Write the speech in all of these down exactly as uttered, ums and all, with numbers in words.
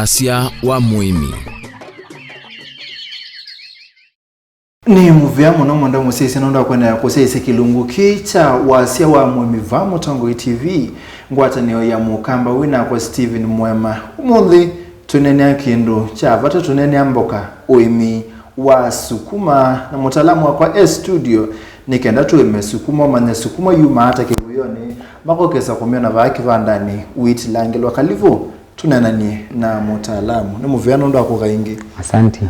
Wasya wa mũĩmi. Nĩ mũvea mũno mwenda mũsyaĩĩsya nũndũ wa kũendeea kũsyaĩĩsya kĩlungu kĩĩ kya wasya wa mũĩmi vaa Mũtongoi T V, ngwatanĩo ya Mũkamba wĩ nakwa Stephen Mwema. Ũmũnthĩ tũneenea kĩndũ kya vata, tũneenea mboka, ũĩmi wa sukuma, na mũtaalamu wakwa e studio nĩ kenda tũĩme sukuma, ũmanye sukuma yumaa ata kĩwĩonĩ, makokesa kũmyona vaa kĩvandanĩ wĩtilangĩlwa. Kalivu. Tũneenanie na mũtaalamu. Nĩ mũvea nũndũ wa kũka ĩngĩ. Asante.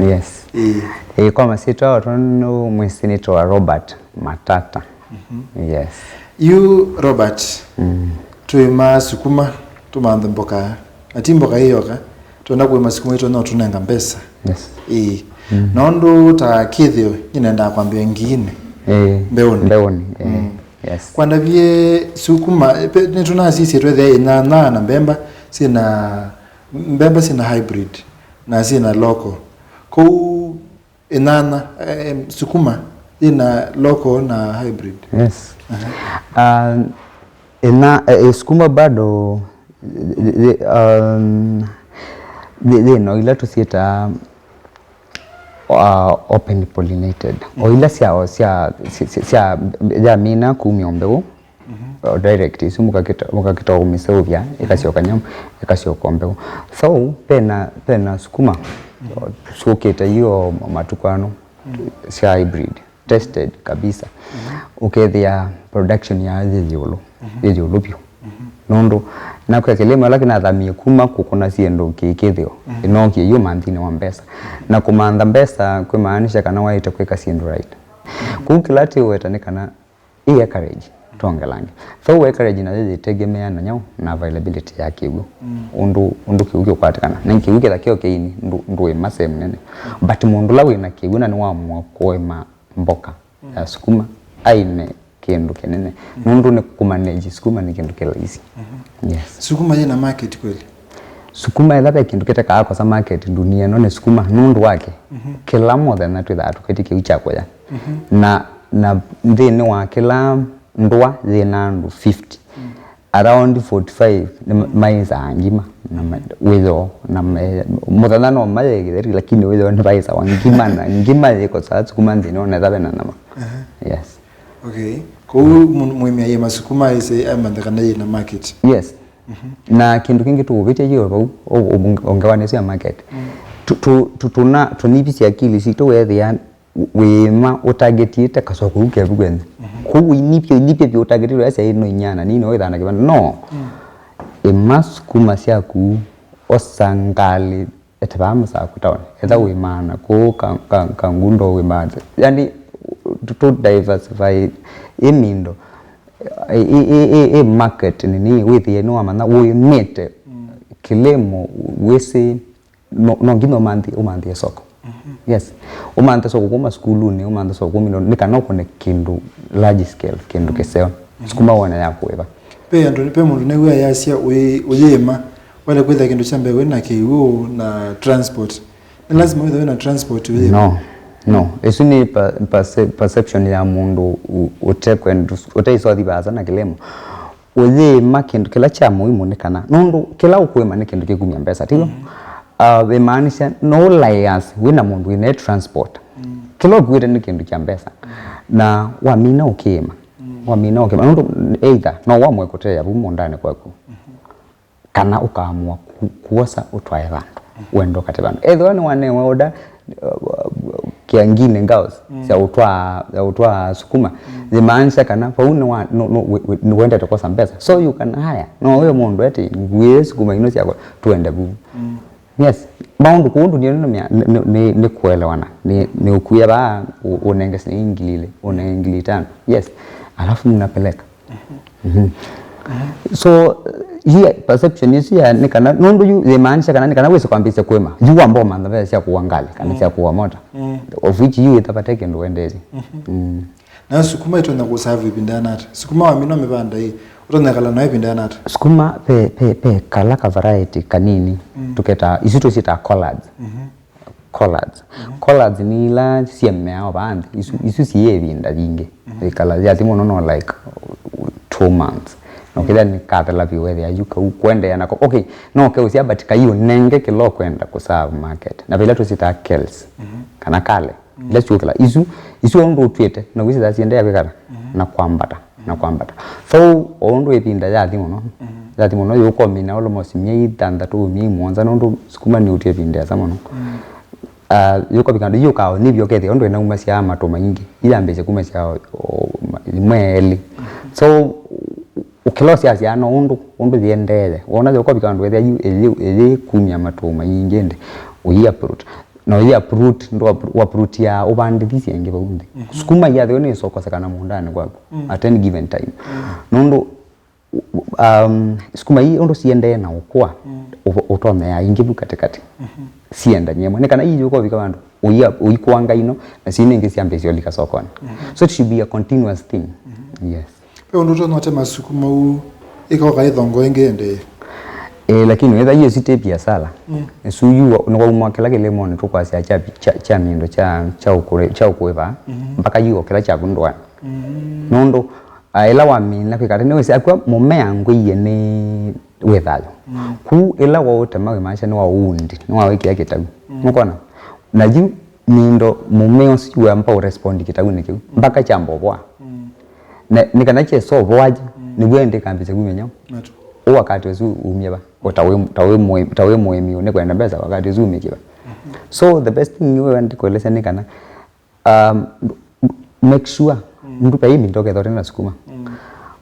Yes. Ĩĩ. Ĩĩ, kwa masyĩtwa atwa nĩ mwĩsĩ nĩtawa Robert Matata. Yes. Yu Robert, twĩmaa sukuma, tũmanthe mboka. Na ti mboka ĩ yoka. Twenda kũĩma sukuma itonya ũtũnenga mbesa. Yes. Ĩĩ. Nũndũ ta kĩthĩo, nyie nendaa kwambĩa ngiinĩ. Ĩĩ. Mbeũnĩ. Mbeũnĩ. Ĩĩ. Yes. Kwandavie sukuma, pe- nĩtũnasisye twethĩa inyanya na mbemba syĩna, mbemba syĩna hybrid na syĩna local. Kũu inyanya, em, sukuma yĩna local na hybrid. Yes. Um, ina, eh, sukuma bado th- th- um, th- thĩna ila tũsyĩtaa uh, open pollinated o ila sya sya sya- sya- sya yamina kumya o mbeũ o direct isu mũkakĩta mũkakĩta ũmĩseũvya ĩkasyoka nyamũ ĩkasyoka o mbeũ. So pena pena sukuma syũkĩte io matukũ ano sya hybrid tested kabisa, ũkethĩa production yao yĩ ĩũlũ, yĩ ĩũlũ vyũ. Nũndũ nakwĩa kĩlĩmo ĩla kĩnathamie kuma kũkũna syĩndũ kĩ kĩthĩo, ĩnookie yu manthinĩ wa mbesa. Na kũmantha mbesa kwĩmaanisha kana waĩte kwĩka syĩndũ right. Kũu kĩla tĩũweta nĩ kana ĩ acreage, twongelange. Though acreage nayo yĩtegemea na nyaũ na availability ya kĩw'ũ. Ũndũ ũndũ kĩw'ũ kĩũkwatĩkana. Na kĩw'ũ kĩtha kĩo kĩini ndũ- ndũĩma sehemu nene. But mũndũ ũla wĩna kĩw'ũ na nĩwamũa kũĩma mboka ya sukuma aĩme kĩndũ kĩnene. Nũndũ nĩ kũmanage sukuma nĩ kĩndũ kĩ laisi. Yes. Sukuma yĩna market kweli? Sukuma ĩla ve kĩndũ kĩtekaa kosa market dunia ĩno nĩ sukuma nũndũ wake. Kĩla mũthenya twĩthaa tũketi kĩu kya kũya. Na na nthĩnĩ wa kĩla ndũa yĩna andũ fifty, around forty-five nĩ ma- maĩsaa ngima na ma- wĩoo na ma- mũthenya no maye gĩtheri lakini wĩoo nĩ vaĩsawa ngima na ngima yĩkosaa sukuma nthĩnĩ ona ĩtha vena nama. Yes. Okay. Kũu mũ- mũĩmi aĩ masukuma aĩse amanthe kana yĩna market. Yes. Na kĩndũ kĩngĩ tũũvĩtye yĩo vau o- o- ongewanĩ sya market. Tu- tu- tu- tũna- tũnivisye akili sitũ weethĩa wĩĩma ũtagetiĩte kasoko kau kevu kwenyu. Kwoou ũinipye ũinipye vyũ ũtagetiĩte ũyasya ĩ no inyana nini o ĩthana kĩvanda no. Ĩma sukuma syaku osa ngalĩ ete vaa mũsaku taoni etha wĩmaa na kũu ka- ka- kangundo wĩmaa yani tũ- tũ diversify ĩ mindo ĩ- ĩ- ĩ- ĩ- ĩ market nini wĩthĩe nĩwamanya wĩmĩte kĩlĩmo wĩsĩ no, no nginya ũmanthi, ũmanthie soko. Yes. Ũmanthe soko kuma sukulunĩ, ũmanthe soko kuma indo, nĩ kana ũkũne kĩndũ large scale, kĩndũ kĩseo. Sukuma wone ya kũĩva. Pe andũ, pe mũndũ new'a yasya ũyĩ- ũyĩĩma, wale kwĩtha kĩndũ kya mbee wĩna kĩw'ũ na transport. Nĩ lazima wĩthe wĩna transport ũyĩĩma. No, no. Ĩsu nĩ per- perce- perception ya mũndũ ũ- ũtekwenda, ũteisothi vaasa na kĩlĩmo. Ũyĩĩma kĩndũ kĩla kya mũimu nĩ kana nũndũ kĩla ũkũĩma nĩ kĩndũ kĩkumya mbesa, tiw'o? Ah, vĩmaanisha no ũlaĩas wĩ na mũndũ wĩna transport. Kĩla ũkuĩte nĩ kĩndũ kya mbesa. Na wamina ũkĩĩma. Wamina ũkĩĩma. Nũndũ either no wamwe kũteea vu mũndanĩ kwaku. Kana ũkaamua ku- kuosa ũtwae vandũ. Wenda ũkate vandũ. Ethĩwa nĩwanewe order, kĩangine ngaos sya ũtwaa sya ũtwaa sukuma yĩmaanisha kana vau nĩwa- nũ- nũ- wĩ- wĩ- nĩwendete kwosa mbesa so you can hire no ũyo mũndũ eti nguĩe sukuma ino syakwa tuende vu. Yes, maũndũ kũu ndunia ĩno nĩ- nĩ- nĩ- nĩ kũelewana nĩ nĩ ũkuia vaa ũ- ũnenge silingi ngili ilĩ ũnenge ngili itano. Yes, alafu mnapeleka. So hii perception isu ya nĩ kana nũndũ yu yĩmaanisha kana nĩ kana wĩse kwambĩĩsya kũĩma yu wamba ũmantha ve sya kũwa ngalĩ kana sya kũwa mota, of which yu ĩtavate kĩndũ wendeesye. Mm. Nayo sukuma ĩtonya kũserve ĩvinda yana ata? Sukuma wamina mĩvanda ĩ, ũtonya kala nayo ĩvinda yana ata? Sukuma ve ve ve kala ka variety kanini tũketaa isu tũsyĩtaa collards. Collards. Collards nĩ ila syĩmeao vaa nthĩ, isu, isu syĩ ĩvinda yingĩ. Ĩkala yathi mũno no like two months. Na ũkĩthĩa nĩ kathela vyũ, wethĩa yu kau kũendeea nako. Okay, no keũsya, but kaiũnenge kĩla ũkwenda kũserve market. Na vĩla tũsitaa kales, kana kale. Ila syũkĩla, isu, isu ũndũ ũtw'ĩte, na wĩsĩ siendeea kwĩkala na kwambata, na kwambata. So, o ũndũ ĩvinda yathi mũno, yathi mũno, yũkomina almost myei thanthatũ, myei mũonza, nũndũ sukuma nĩ ũtw'ĩe ĩvinda ĩasa mũno. Ah, yũkavika andũ, yũkaa nĩvyo kethĩa ũndũ ĩnaumasya matũ maingĩ, iyambĩĩsya kumasya o, o, ma-, ĩmwe elĩ. So, ũkĩla ũsyasya no ũndũ, ũndũ yĩendeee. Wona yũkavika andũ ethĩa yu ĩyĩ, ĩyĩ kumya matũ maingĩ ndĩ, ũyĩ uproot. Na ũyĩ uproot, ndũ uproot ya ũvandĩthisye ĩngĩ vau nthĩ. Sukuma iyathĩwe nĩ ĩsokosekana mũũndanĩ kwaku at any given time. Nũndũ, um, sukuma ii ũndũ siendee na ũkũa, ũ-, ũtonya ya ingĩ vu katĩkatĩ. Siendany'e ĩmwe. Nĩ kana ii yũkũvika vandũ, ũi-, ũikũanga ino, na sii ningĩ syambĩĩsya ũlika sokonĩ. So it should be a continuous thing. Yes. Ve ũndũ ũtonya ũtema sukuma uu ĩkoka ĩthongo ĩngĩ ĩendee? Ĩĩ, lakini wĩtha icio sitĩ biasala. Ĩsu yu wa-, nĩwauma kĩla kĩlĩmonĩ tũkwasya kya, kya, kya mĩndũ kya, kya ũkũrĩ-, kya ũkũĩva, mpaka yu o kĩla kyaku ndũanĩ. Nũndũ, ah, ĩla wamina kwĩka atĩ nĩwĩsĩ akw'a mũmea ngwĩie nĩ wĩ thayũ. Kũu ĩla waũtema wĩmaasya nĩ waũundi, nĩ wawĩkĩa kĩtau. Nũkwona? Na yu mĩndo mũmea ũsu wamba ũrespondi kĩtaunĩ kĩu, mpaka kyamba ũvoa. Na nĩ kana kyesa ũvoa yu, nĩw'o ĩndĩ ĩkambĩĩsya kumya nyaũ. Ũ wakati ũsu umie va? O ta wĩ, ta wĩ mũĩ-, ta wĩ mũĩmi ũnĩkwenda mbesa, wakati ũsu umĩkie va? So the best thing nĩwe ndĩkũelesya nĩ kana, um, make sure ndũkaĩmbi ndoketha ũte na sukuma.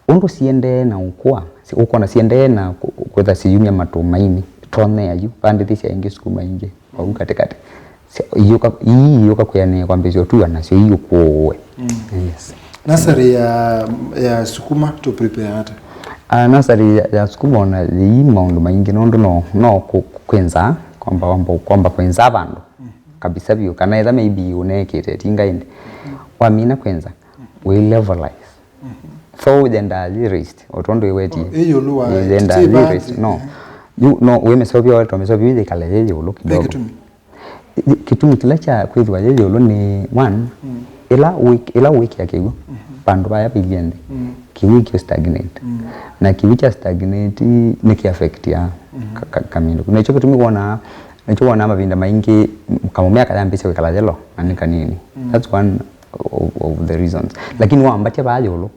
Ũndũ siendee na ũkũa, si-, ũkona siendee na kũ-, kwĩtha siyumya matũ mainĩ, tonyea yu, vandĩthĩsya ĩngĩ sukuma ingĩ. Vau katĩkatĩ. Sya-, iyũka, ii iyũka kwĩanĩa kwambĩĩsya ũtua nasyo iyũkũũe. Yes. Nasarĩ ya, ya sukuma tũ prepare ata? Ah, nasarĩ ya, ya sukuma ona yĩi maũndũ maingĩ nũndũ no, no kũ-, kwĩnza, kwamba, kwamba, kwamba kwĩnza vandũ kabisa vyũ, kana etha maybe ũneekĩte tinga ĩndĩ. Wamina kwĩnza, wĩ levelize. So yendaa yĩ raised, o tondũ ĩwetie. Oh, ĩ ĩũlũ wa yendaa yĩ raised, no. Yu, no, wĩmĩseũvya, wetwa mĩseũvya yĩkale yĩ ĩũlũ kidogo. Kĩtumi? Kĩtumi kĩla kya kwĩthĩwa yĩ ĩũlũ nĩ, one, ĩla wĩ-, ĩla ũwĩkĩa kĩw'ũ, vandũ vaya vailyĩ nthĩ, kĩw'ũ kĩ stagnate. Na kĩw'ũ kya stagnate nĩ kĩ affectia ka-, ka-, kamĩndũ. Na nĩkyo kĩtumi wonaa, nĩkyo wonaa mavinda maingĩ kamũmea kayambĩĩsya kwĩkala yellow na nĩ kanini. That's one of, of the reasons. Lakini wambatya vaa ĩũlũ,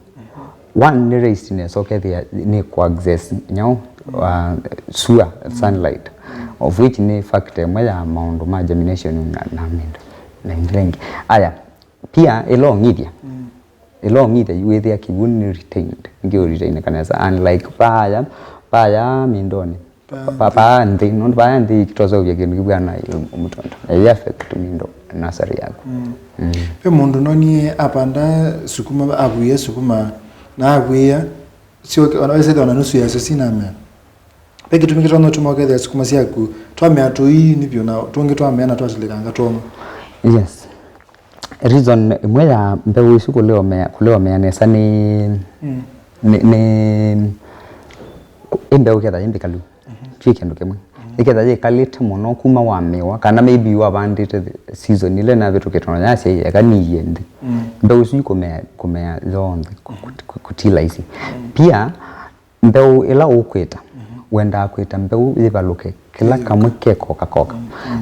one nĩ raised nesa ũkethĩa nĩ kũ access nyaũ, uh, sua, sunlight, of which nĩ factor ĩmwe ya maũndũ ma germination na, na mĩndũ na ĩngĩ na ĩngĩ. Aya, pia ĩla ũng'ithya, ĩla ũng'ithya yu wĩthĩa kĩw'ũ nĩ retained, nĩkĩ ũ retain kanesa, unlike vaya, vaya mĩndonĩ. Vaa nthĩ, nũndũ vaa nthĩ tũtoseũvya kĩndũ kĩvw'ana mũtondo. Na ĩyĩ affect mĩndo nasarĩ yaku. Ve mũndũ nonie apanda sukuma, avw'ĩe sukuma, na avw'ĩĩa, syoke, ona wesethĩa ona nusu yasyo sinamea. Ve kĩtumi kĩtonya ũtuma ũkethĩa sukuma syaku, twamea tũini vyũ na tũngĩ twamea na twatilĩkanga twoma. Yes. Reason ĩmwe ya mbeũ isu kũleomea, kũleomea nesa nĩ, nĩ, nĩ, ĩ mbeũ ketha yĩ mbĩkalu. Twĩ kĩndũ kĩmwe. Ĩketha yĩkalĩte mũno kuma wamĩwa, kana maybe wavandĩte season ĩla ĩnavĩtũkĩte, ona yasya eka niie nthĩ. Mbeũ isu ikũmea, kũmea yonthe, kũ-, kũ-, kũ-, kũtila isi. Pia, mbeũ ĩla ũkwĩta, wendaa kwĩta mbeũ yĩvalũke kĩla kamwe kekoka koka.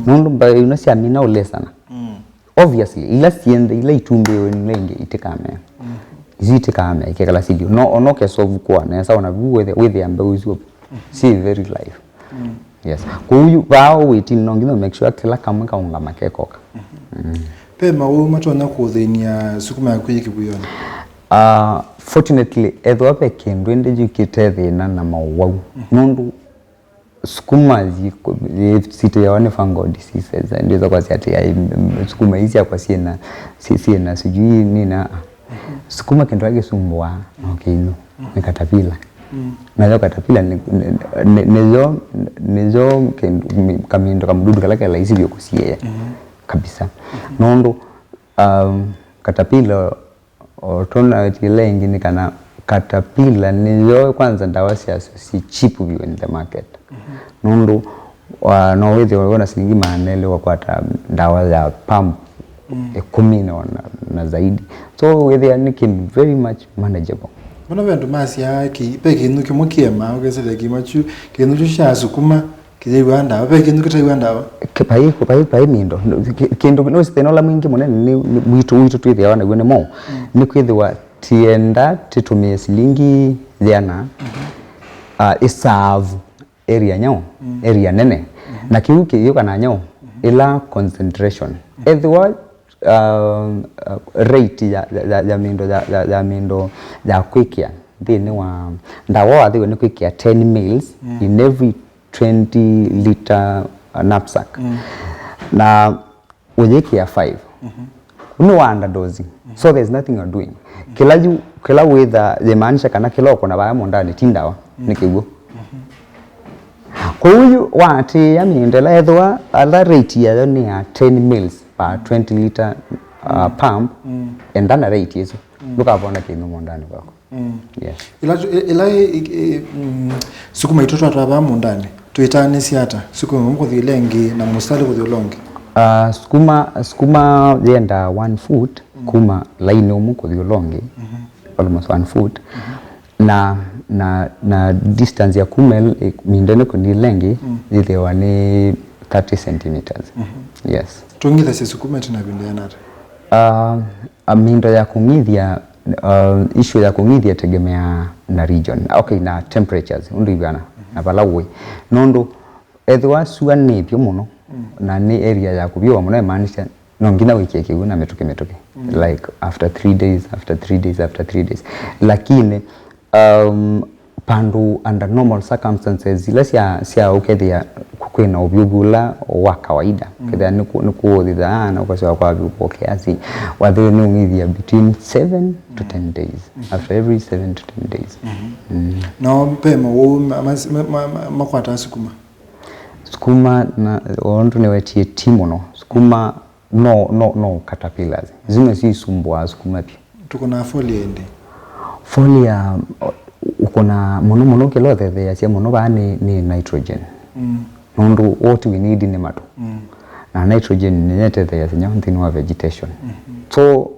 Nũndũ mbeũ ino syamina ũlesana. Obviously, ila syĩ nthĩ, ila itumbĩwe nĩ ila ingĩ itikamea. Isu itikamea, ikekala silio. No, ona ũkesovukũa nesa, ona vu wĩthĩa, wĩthĩa mbeũ isu syĩ very live. Yes. Kwoou yu, vaa wĩtini, no nginya make sure kĩla kamwe kaũngama kekoka. Ve maũũ matonya kũthĩnia sukuma yaku yĩ kĩw'ũonĩ? Ah, fortunately, ethĩwa ve kĩndũ ĩndĩ yũkĩte thĩna na maũwau. Nũndũ sukuma yĩ-, yĩ-, sitĩawa nĩ fungal diseases. Ndĩsa kwasya atĩ, ai, m-, sukuma ii syakwa syĩna, syĩ-, syĩna sijui nina. Sukuma kĩndũ kĩla kĩsumbũaa no kĩinyũ, nĩ caterpillar. Nayo caterpillar nĩ, nĩ, nĩ, nĩyo, nĩyo kĩndũ, mi-, kamĩndũ kamdudu kala ke laisi vyũ kũsiĩĩa kabisa. Nũndũ, um, caterpillar, o tũnawetie ĩla ĩngĩ nĩ kana caterpillar nĩyo kwanza ndawa syasyo syĩ cheap vyũ in the market. Nũndũ, wa, no wĩthĩwe wĩna silingi maana elĩ wakwata ndawa ya pump ĩkũmi na, na, na zaidi. So, wĩthĩa nĩ kĩndũ very much manageable. Mũno ve andũ masyaa ki-, ve kĩnyũ kĩmwe kĩemaa, ũkesĩle kĩma kyu, kĩnyũ kyu kya sukuma, kĩyĩw'a ndawa, ve kĩnyũ kĩtaiw'a ndawa. Ki-, vai, vai, vai mĩndo. Ki-, kĩndũ, nũsĩ thĩna ũla mwingĩ mũnene nĩ, nĩ witũ, witũ twĩthĩawa naw'o nĩ mwaũ. Mm. Nĩ kwĩthĩwa tienda tĩtũmĩe silingi yĩana, ah, ĩsaavu area nyaũ, mm, area nene. Mm-hmm. Na kĩu kĩyũka na nyaũ, mm-hmm, ĩla concentration. Mm-hmm. Ethĩwa, um, uh, rate ya, ya, ya, ya mĩndo ya, ya, ya mĩndo ya kwĩkĩa nthĩnĩ wa ndawa wathĩwe nĩ kwĩkĩa ten mils, mm, in every twenty liter, uh, knapsack. Mm. Na ũyĩkĩa five. Mhm. Nĩ wa underdose. Mhm. So there's nothing you're doing. Mhm. Kĩla yu, kĩla wĩtha yĩmaanisha kana kĩla ũkũna vaya mũũndanĩ ti ndawa, mhm, nĩ kĩw'ũ. Mhm. Kwoou yu waatĩĩa mĩndũ ĩla ethĩwa ala rate yayo nĩ ya ten mils per twenty liter, uh, mm, pump, mm, enda na rate ĩsu. Mm. Ndũkavona kĩnyũ mũũndanĩ waku. Mm. Yes. Ĩla tu-, ĩ-, ĩla ĩ-, ĩ-, ĩ-, mm, sukuma itũ twatwaa vaa mũũndanĩ, twĩtaanĩsye ata? Sukuma ĩmwe kũthi ĩla ĩngĩ na mũstalĩ kũthi ũla ũngĩ? Ah, sukuma, sukuma yendaa one foot, mm, kuma laini ũmwe kũthi ũla ũngĩ, mhm, almost one foot. Mhm. Na, na, na distance ya kuma ĩl-, ĩ-, mĩndũ ĩno kũthi ĩla ĩngĩ, mm, yĩthĩawa nĩ thirty centimeters. Mhm. Yes. Tũng'ithasya sukuma ĩtina ĩvinda yĩana ata? Ah, ah, mĩndo ya kũng'ithya, ah, issue ya kũng'ithya ĩtegemeaa na region. Okay, na temperatures, ũndũ ivana, na vala ũĩ. Nũndũ, ethĩwa sua nĩ vyũ mũno, mm, na nĩ area ya kũvyũwa mũno, ĩmaanisha no nginya wĩkĩe kĩw'ũ na mĩtũkĩ mĩtũkĩ. Mm. Like, after three days, after three days, after three days. Lakini, um, pandũ under normal circumstances, ila sya, sya ũkethĩa kwĩna ũvyũvu ũla wa kawaida, mm, ũkethĩa nĩ kũ-, nĩ kũũthithaa na ũkasyoka kwa vyũvo kiasi, wathĩwe nĩ ũng'ithia between seven to ten days, mm, after every seven to ten days. Mm-hmm. Mm. No ve mawau ma-, ma-, ma-, ma-, makwataa sukuma? Sukuma, na, o ũndũ nĩwetie ti mũno. Sukuma no, no, no caterpillars. Isu nĩsyo isumbũaa sukuma vyũ. Tũkũnaa foliar ĩndĩ? Foliar, o, ũkũnaa mũno mũno, kĩla ũthetheeasya mũno vaa nĩ, nĩ nitrogen. Mm. Nũndũ what we need nĩ matũ. Mm. Na nitrogen nĩyo ĩtetheeasya nyaũ nthĩnĩ wa vegetation. Mm-hmm. So,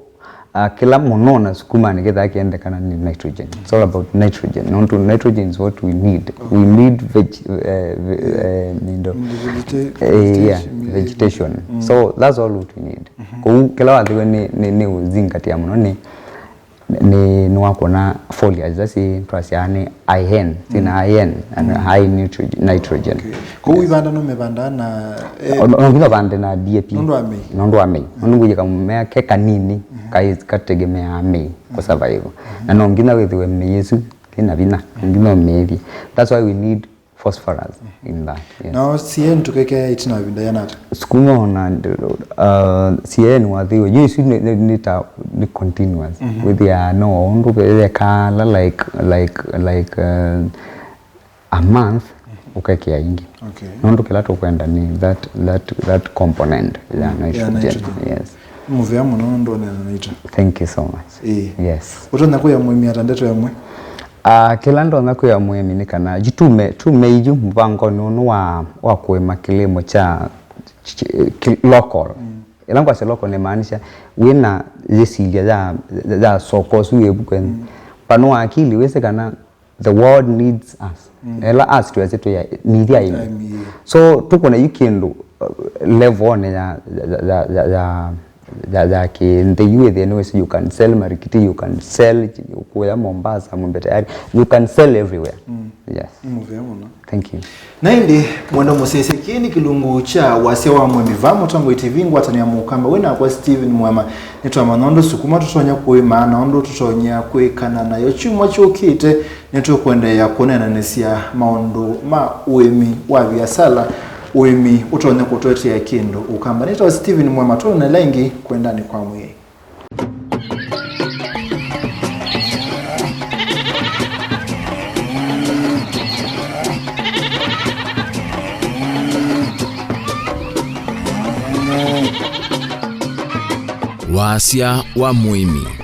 ah, kĩla mũno na sukuma nĩ kĩthaa kĩendekana nĩ nitrogen. It's all about nitrogen. Nũndũ nitrogen is what we need. We need veg-, eh, ve-, eh, mĩndo. Mm, vegeta-, eh, yeah, vegetation, vegetation. Mm. So that's all what we need. Mhm. Kwoou kĩla wathĩwe nĩ, nĩ, nĩ ũzingatia mũno nĩ, nĩ, nĩ wakũna foliar, ila si twasyaa nĩ I N, sina I N, and high nitro-, nitrogen. Okay. Kwoou ivanda no mĩvanda na, eh, o-, no nginya ũvande na D A P. Nũndũ wa mĩi. Nũndũ wa mĩi. Nũndũ ngũyĩka mũmea ke kanini, mhm, kai-, kategemeaa mĩi kũ survive. Mhm. Na no nginya wĩthĩwe mĩi ĩsu ĩna vinya, no nginya ũmĩĩthye. That's why we need phosphorus in that, yes. Nao C A N tũkekea ĩtina wa ĩvinda yĩana ata? Sukuma ona, uh, C A N wathĩwe, yu isu nĩ, nĩ, nĩ ta, nĩ continuous. Mhm. Wĩthĩa no ũndũ vekala like, like, like, uh, a month, mhm, ũkekea ingĩ. Okay. Nũndũ kĩla tũkwenda nĩ that, that, that component ya, mm, ya nitrogen. Nitrogen. Yes. Nĩ mũvea mũno nũndũ ũneena naitũ. Thank you so much. Ĩĩ. Yes. Ũtonya kũya mũĩmi ata ndeto ĩmwe? Ah, kĩla ndonya kwĩa mũĩmi nĩ kana yu tume, tume yu mũvangonĩ ũnũ wa, wa kũĩma kĩlĩmo kya, ch-, ch-, ki-, local. Mm. Ĩla ngwasya local nĩmaanisha wĩna yĩsilya ya, ya soko ũsu wĩ vu kwenyu. Mm. Panua akili, wĩsĩ kana the world needs us. Mm. Ela us twese twĩ a-, nĩthyĩ aĩmi. Aĩmi, yeah. So, tũkũna yu kĩndũ, uh, levelnĩ ya, ya, ya kĩnthĩ yu wĩthĩe nĩwĩsĩ you can sell marikiti, you can sell kũya Mombasa, Mwembe Tayari, you can sell everywhere. Mm. Yes. Nĩ mũvea mũno. Thank you. Na ĩndĩ, mwenda mũsyaĩĩsya, kĩĩ nĩ kĩlungu kya Wasya wa Mũĩmi vaa Mũtongoi T V, ngwatanĩo ya Mũkamba, wĩ nakwa Stephen Mwema. Nĩtwamanya ũndũ sukuma tũtonya kũĩma na ũndũ tũtonya kwĩkana nayo kyumwa kyũkĩte. Nĩtũkũendeea kũneenanĩsya maũndũ ma ũĩmi wa viasala, ũĩmi ũtonya kũtũetea kĩndũ Ũkamba. Nĩtawa Stephen Mwema, twonana ĩngĩ kwendanĩ kwa mwĩĩ. Wasya wa Mũĩmi.